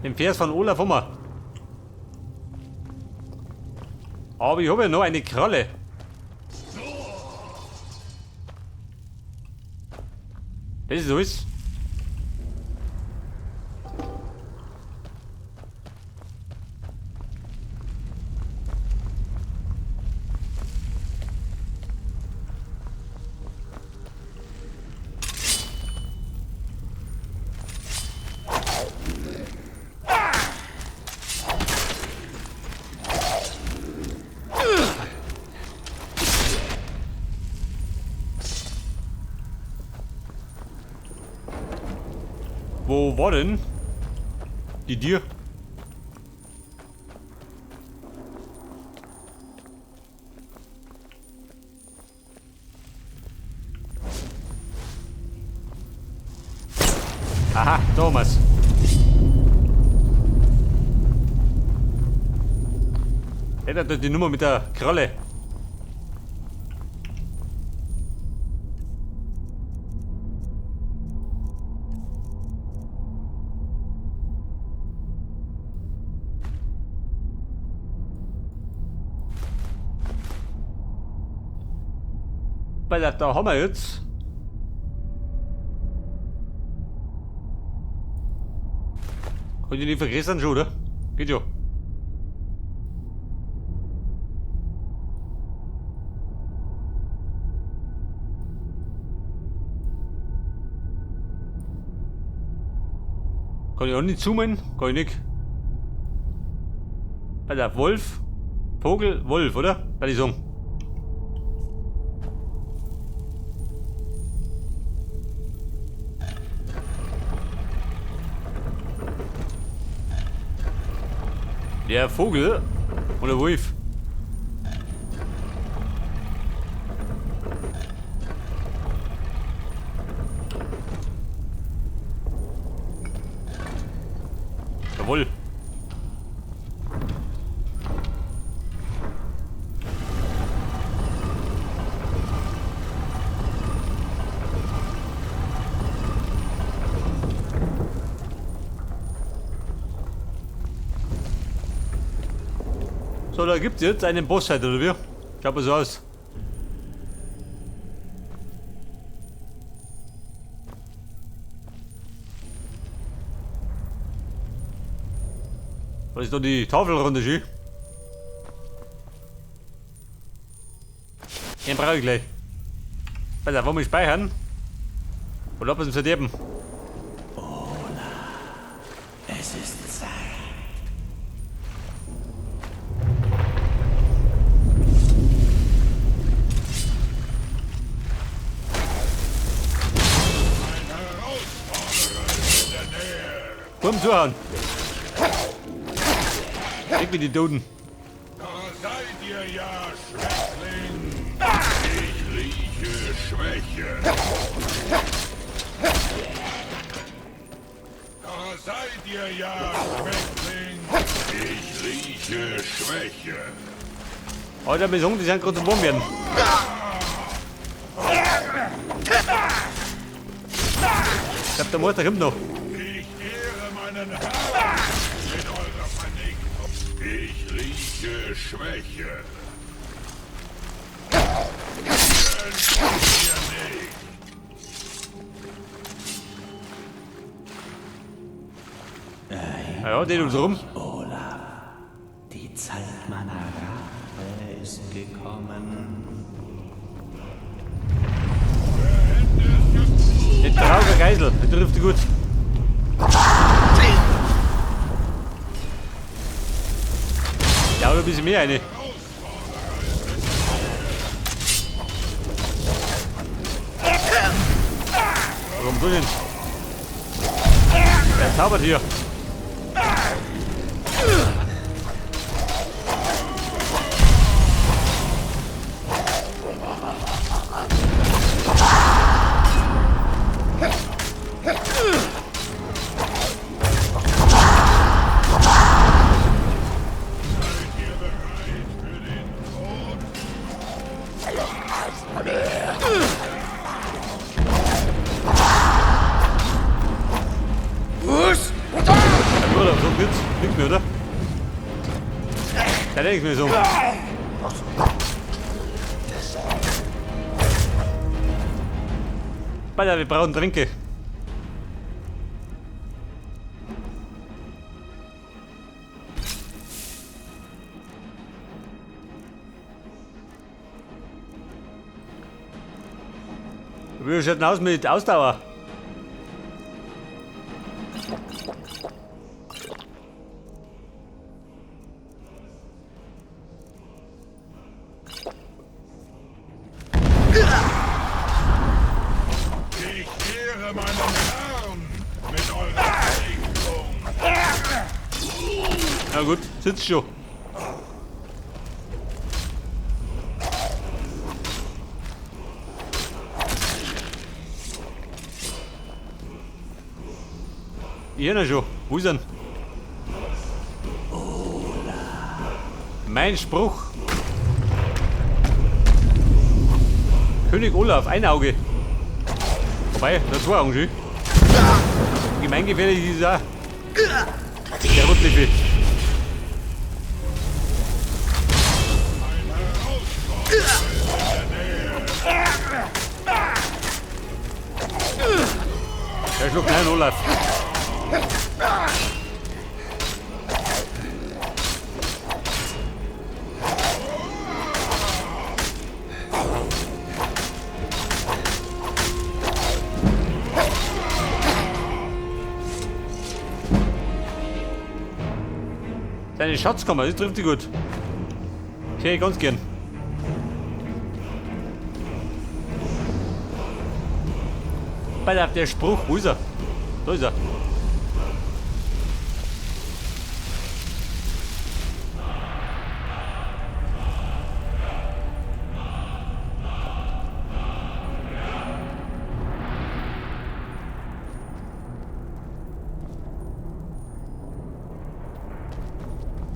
Den Vers von Olaf haben wir. Aber ich habe ja noch eine Kralle. Das ist alles. Wo war denn die Tür? Aha, Thomas. Der hat die Nummer mit der Kralle. Weil da haben wir jetzt. Könnt ihr die vergrößern schon, oder? Geht ja. Kann ich auch nicht zoomen? Kann ich nicht. Alter, Wolf. Vogel, Wolf, oder? Kann ich sagen. Der Vogel oder Wolf? Jawohl. So, da gibt es jetzt einen Boss halt, oder wie? Schaut mal so aus. Was ist da die Tafelrunde schön? Den brauche ich gleich. Pass auf, wollen wir speichern? Oder ob wir es verderben? Olaf, es ist Zeit. Komm zuhauen. Weg mit die Toten. Da seid ihr ja, Schwächling. Ich rieche Schwäche. Da seid ihr ja, Schwächling. Ich rieche Schwäche. Alter, wir sagen, die sind gerade zum Wurm werden. Ich glaub, der Meister kommt noch. Ich ehre meinen Herrn mit eurer Vernichtung. Ich rieche Schwäche. Ihr nicht. Ja, den uns rum. Olaf, die Zeit meiner Rache ist gekommen. Der traurige Geisel, der trifft gut. Ja, ein bisschen mehr eine. Warum du denn? Wer zaubert hier? sagt jetzt nichts mehr, oder? Da hat nichts mehr so. Alter, wir brauchen Tränke. Wie schaut denn aus mit Ausdauer? Ich ehre meinen Herrn mit eurer Vernichtung. Na gut, sitzt schon. Ich hör ihn schon. Wo ist er? Mein Spruch. König Olaf, ein Auge. Wobei, da zwei Augen schon. Gemeingefährlich ist er auch. Der Rotlippe. Der schluckt einen Olaf. Seine Schatzkammer, das trifft sich gut. Ich hätte ganz gern. Pass auf, der Spruch, wo ist er? Da ist er.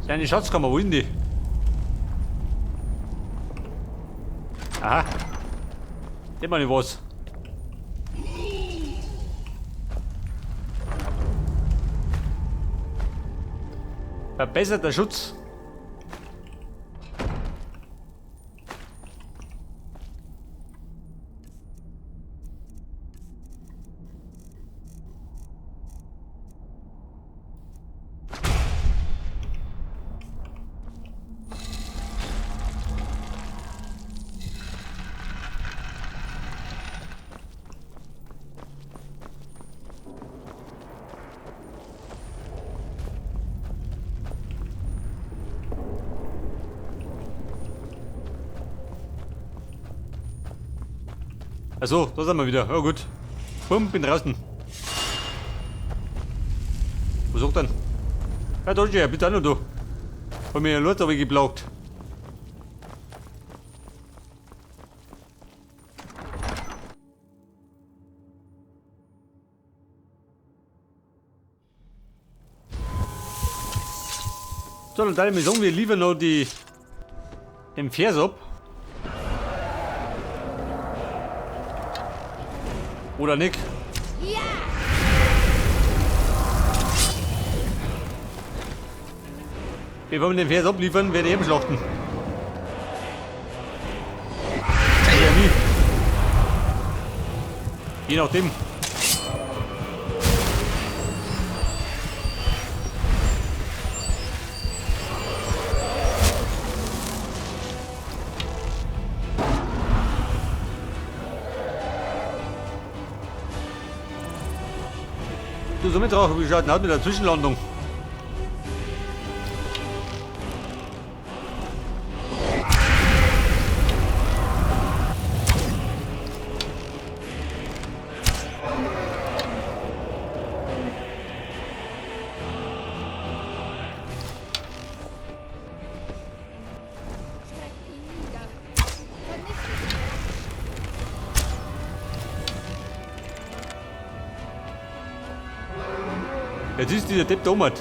Seine Schatzkammer, wo ist denn die? Aha. Dem mal nicht was. Verbesserter Schutz. Achso, da sind wir wieder. Ja gut. Bumm, bin draußen. Wo sucht denn? Ja, da ist er, bitte auch noch da. Hab mir ja Leute aber geplagt. So, dann teile ich mir sagen, wir liefern noch den Vers ab. Oder nicht? Ja! Wir wollen den Vers abliefern, werde ich eben schlachten. Oder nie. Je nachdem. Du, so mit drauf, wie schaut denn aus mit der Zwischenlandung? Streckt ihn nieder. Vernichtet ihn. Jetzt ist dieser Depp da oben.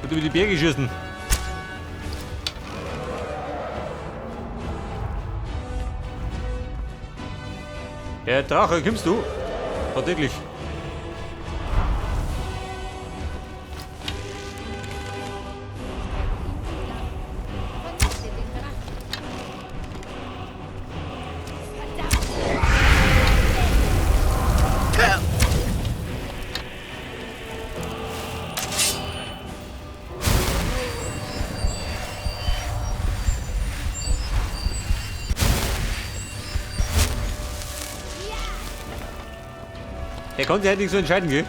Und über die Berge schießen. Ja, Drache, kommst du? Tatsächlich. Vernichtet den Drachen. Verdammt! Er konnte sich halt nicht so entscheiden, gell?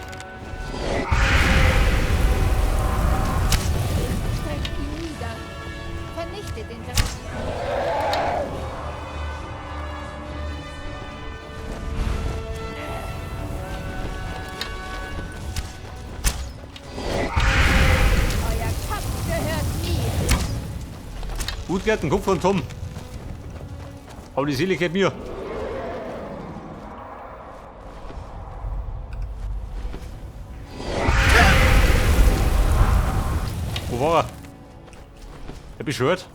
Streckt ihn nieder. Vernichtet den Drachen. Euer Kopf gehört mir. Utgard, den Kopf von Tom. Aber die Seele gehört mir. Wo war er? Er beschwört.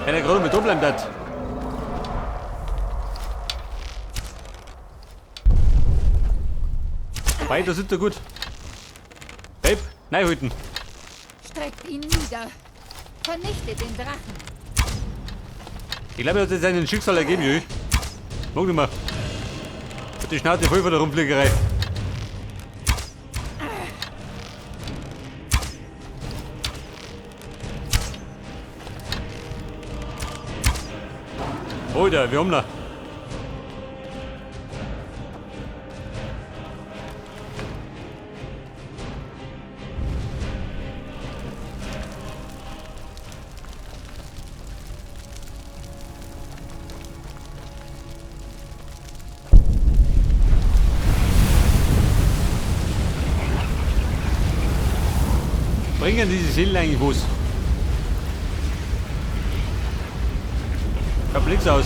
Wenn er gerade mit da bleiben hat. Weiter sind er gut. Babe, nein, halten. Streckt ihn nieder. Vernichtet den Drachen. Ich glaube, er hat jetzt seinen Schicksal ergeben, Jö. Mag nicht mehr. Hat die Schnauze voll von der Rumfliegerei. Alter, wir haben noch. Bringen diese Seelen eigentlich was? Schaut nix aus.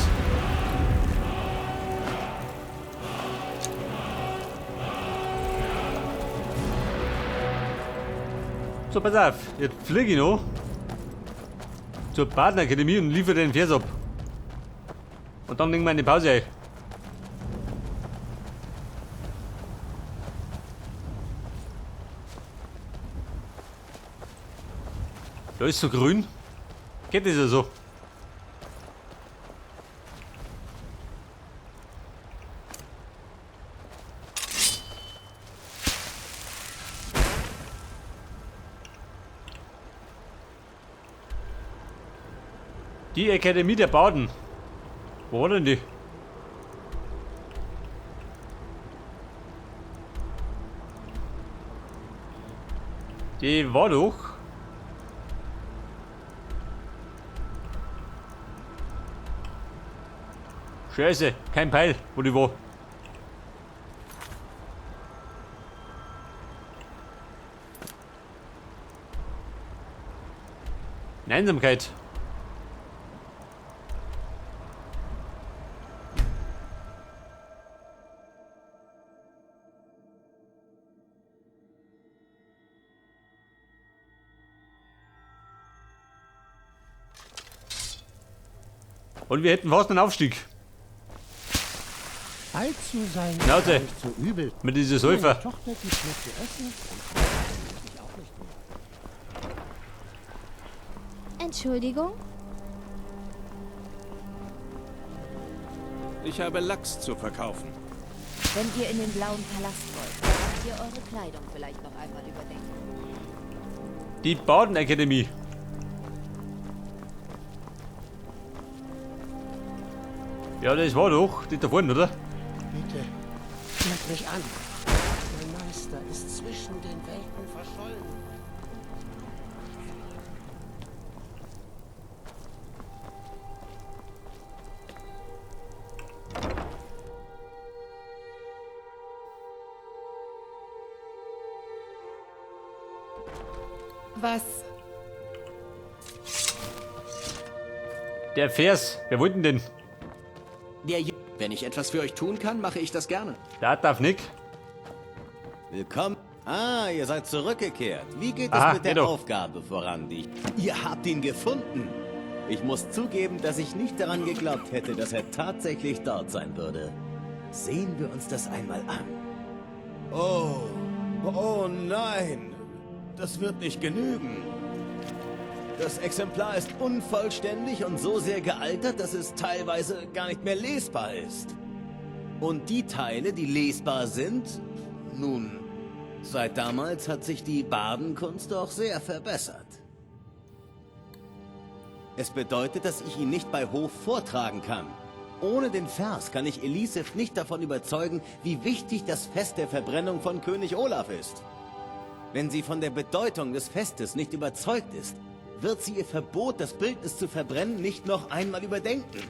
So, pass auf, jetzt fliege ich noch zur Partnerakademie und liefere den Vers ab. Und dann legen wir eine Pause ein. Da ist so grün. Geht das ja so? Die Akademie der Baden. Wo war denn die? Die war doch. Scheiße, kein Peil, wo die war. In Einsamkeit. Und wir hätten fast einen Aufstieg. Alt zu sein ist Schnauze. gar nicht so übel. Mit dieser Säufer. Meine Tochter gibt mir zu essen und muss ich auch nicht mehr. Entschuldigung? Ich habe Lachs zu verkaufen. Wenn ihr in den blauen Palast wollt, solltet ihr eure Kleidung vielleicht noch einmal überdenken. Die Badenakademie. Ja, das war doch die da vorne, oder? Bitte, hört mich an. Mein Meister ist zwischen den Welten verschollen. Was? Der Vers, wer wollte denn? Wenn ich etwas für euch tun kann, mache ich das gerne. Der darf nicht. Willkommen. Ah, ihr seid zurückgekehrt. Wie geht Aha, es mit der geht doch. Aufgabe voran, die ich... Ihr habt ihn gefunden. Ich muss zugeben, dass ich nicht daran geglaubt hätte, dass er tatsächlich dort sein würde. Sehen wir uns das einmal an. Oh, oh nein. Das wird nicht genügen. Das Exemplar ist unvollständig und so sehr gealtert, dass es teilweise gar nicht mehr lesbar ist. Und die Teile, die lesbar sind, nun, seit damals hat sich die Bardenkunst auch sehr verbessert. Es bedeutet, dass ich ihn nicht bei Hof vortragen kann. Ohne den Vers kann ich Elisif nicht davon überzeugen, wie wichtig das Fest der Verbrennung von König Olaf ist. Wenn sie von der Bedeutung des Festes nicht überzeugt ist, wird sie ihr Verbot, das Bildnis zu verbrennen, nicht noch einmal überdenken.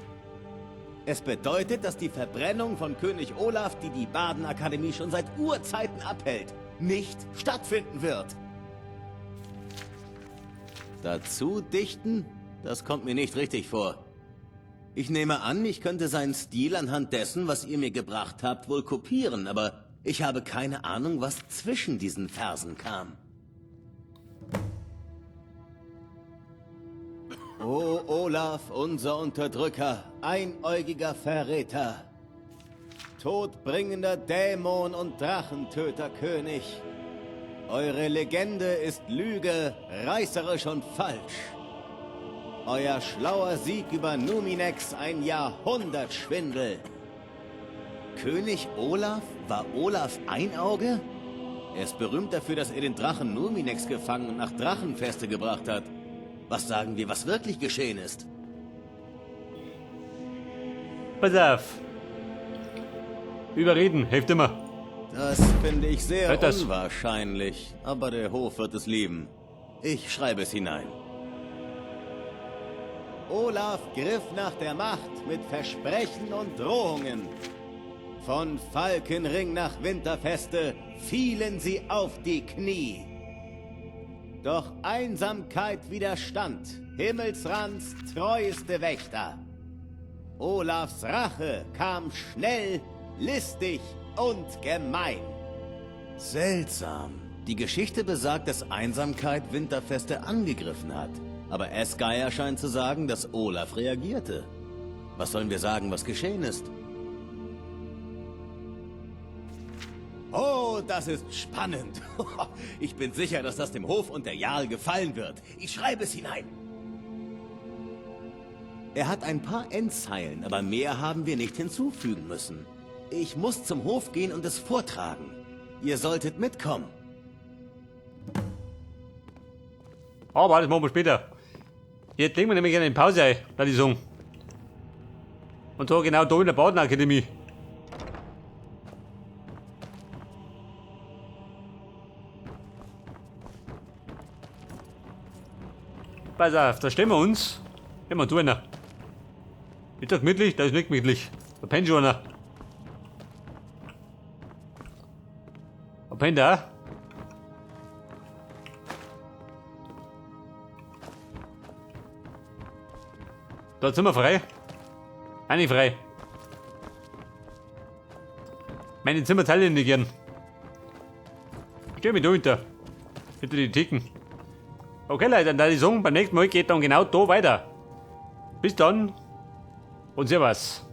Es bedeutet, dass die Verbrennung von König Olaf, die die Badenakademie schon seit Urzeiten abhält, nicht stattfinden wird. Dazu dichten? Das kommt mir nicht richtig vor. Ich nehme an, ich könnte seinen Stil anhand dessen, was ihr mir gebracht habt, wohl kopieren, aber ich habe keine Ahnung, was zwischen diesen Versen kam. O Olaf, unser Unterdrücker, einäugiger Verräter, todbringender Dämon und Drachentöterkönig, eure Legende ist Lüge, reißerisch und falsch. Euer schlauer Sieg über Numinex ein Jahrhundertschwindel. König Olaf war Olaf Einauge? Er ist berühmt dafür, dass er den Drachen Numinex gefangen und nach Drachenfeste gebracht hat. Was sagen wir, was wirklich geschehen ist? Pass auf. Überreden, hilft immer. Das finde ich sehr Hört das? unwahrscheinlich, aber der Hof wird es lieben. Ich schreibe es hinein. Olaf griff nach der Macht mit Versprechen und Drohungen. Von Falkenring nach Winterfeste fielen sie auf die Knie. Doch Einsamkeit widerstand, Himmelsrands treueste Wächter. Olafs Rache kam schnell, listig und gemein. Seltsam. Die Geschichte besagt, dass Einsamkeit Winterfeste angegriffen hat. Aber Esgeir scheint zu sagen, dass Olaf reagierte. Was sollen wir sagen, was geschehen ist? Oh, das ist spannend. Ich bin sicher, dass das dem Hof und der Jarl gefallen wird. Ich schreibe es hinein. Er hat ein paar Endzeilen, aber mehr haben wir nicht hinzufügen müssen. Ich muss zum Hof gehen und es vortragen. Ihr solltet mitkommen. Aber das machen wir später. Jetzt legen wir nämlich eine Pause ein, würde ich sagen. Und zwar genau da in der Badenakademie. Pass auf, da stehen wir uns. Immer du einer. Ist das gemütlich? Das ist nicht gemütlich. Da pennt schon einer. Da pennt er auch. Da sind wir frei. Eigentlich frei. Meine Zimmer teile ich nicht gern. Ich steh mich da hinter. Hinter die Theken. Okay, Leute, dann würde ich sagen, beim nächsten Mal geht dann genau da weiter. Bis dann und Servus.